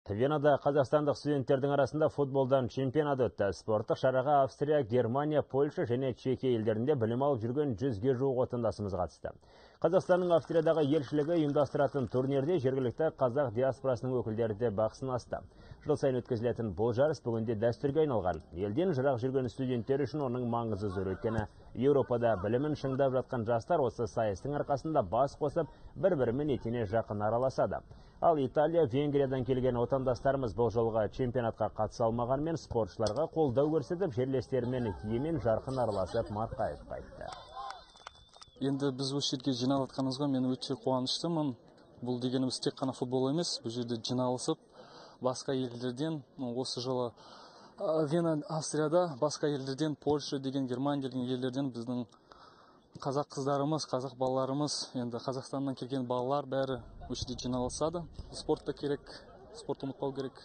Венада қазақстандық студенттердің арасында футболдан чемпионат өтті. Спорттық шараға Австрия, Германия, Польша және Чехия елдерінде білім алып жүрген 100-ге жуық отандасымыз қатысты. Қазақстанның Австриядағы елшілігі ұйымдастыратын турнирде жергілікті қазақ диаспорасының өкілдері де бақ сынасты. Жыл сайын өткізілетін бұл жарыс бүгінде дәстүрге айналған. Елден жырақ жүрген студенттер үшін оның маңызы зор, өйткені Еуропада білімін шыңдап жатқан жастар осы сайыстың арқасында бас қосып, бір-бірімен етене жақын араласады. Ал Италия, Венгриядан келген отандастарымыз бұл жолғы чемпионатқа қатыса алмағанымен, спортшыларға қолдау көрсетіп, жерлестерімен емен жарқын араласып, марқайып қайтты. Енді біз осы жерге жиналып жатқанымызға мен өте қуаныштымын. Бұл дегеніміз тек қана футбол емес, бұл жерде жиналысып, басқа елдерден, осы жылы Вена, Австрияда басқа елдерден, Польша деген, Германия деген елдерден біздің қазақ қыздарымыз, қазақ балаларымыз, енді Қазақстаннан келген балалар бәрі осы жерде жиналысады. Спорт та керек, спортты ұмытпау керек.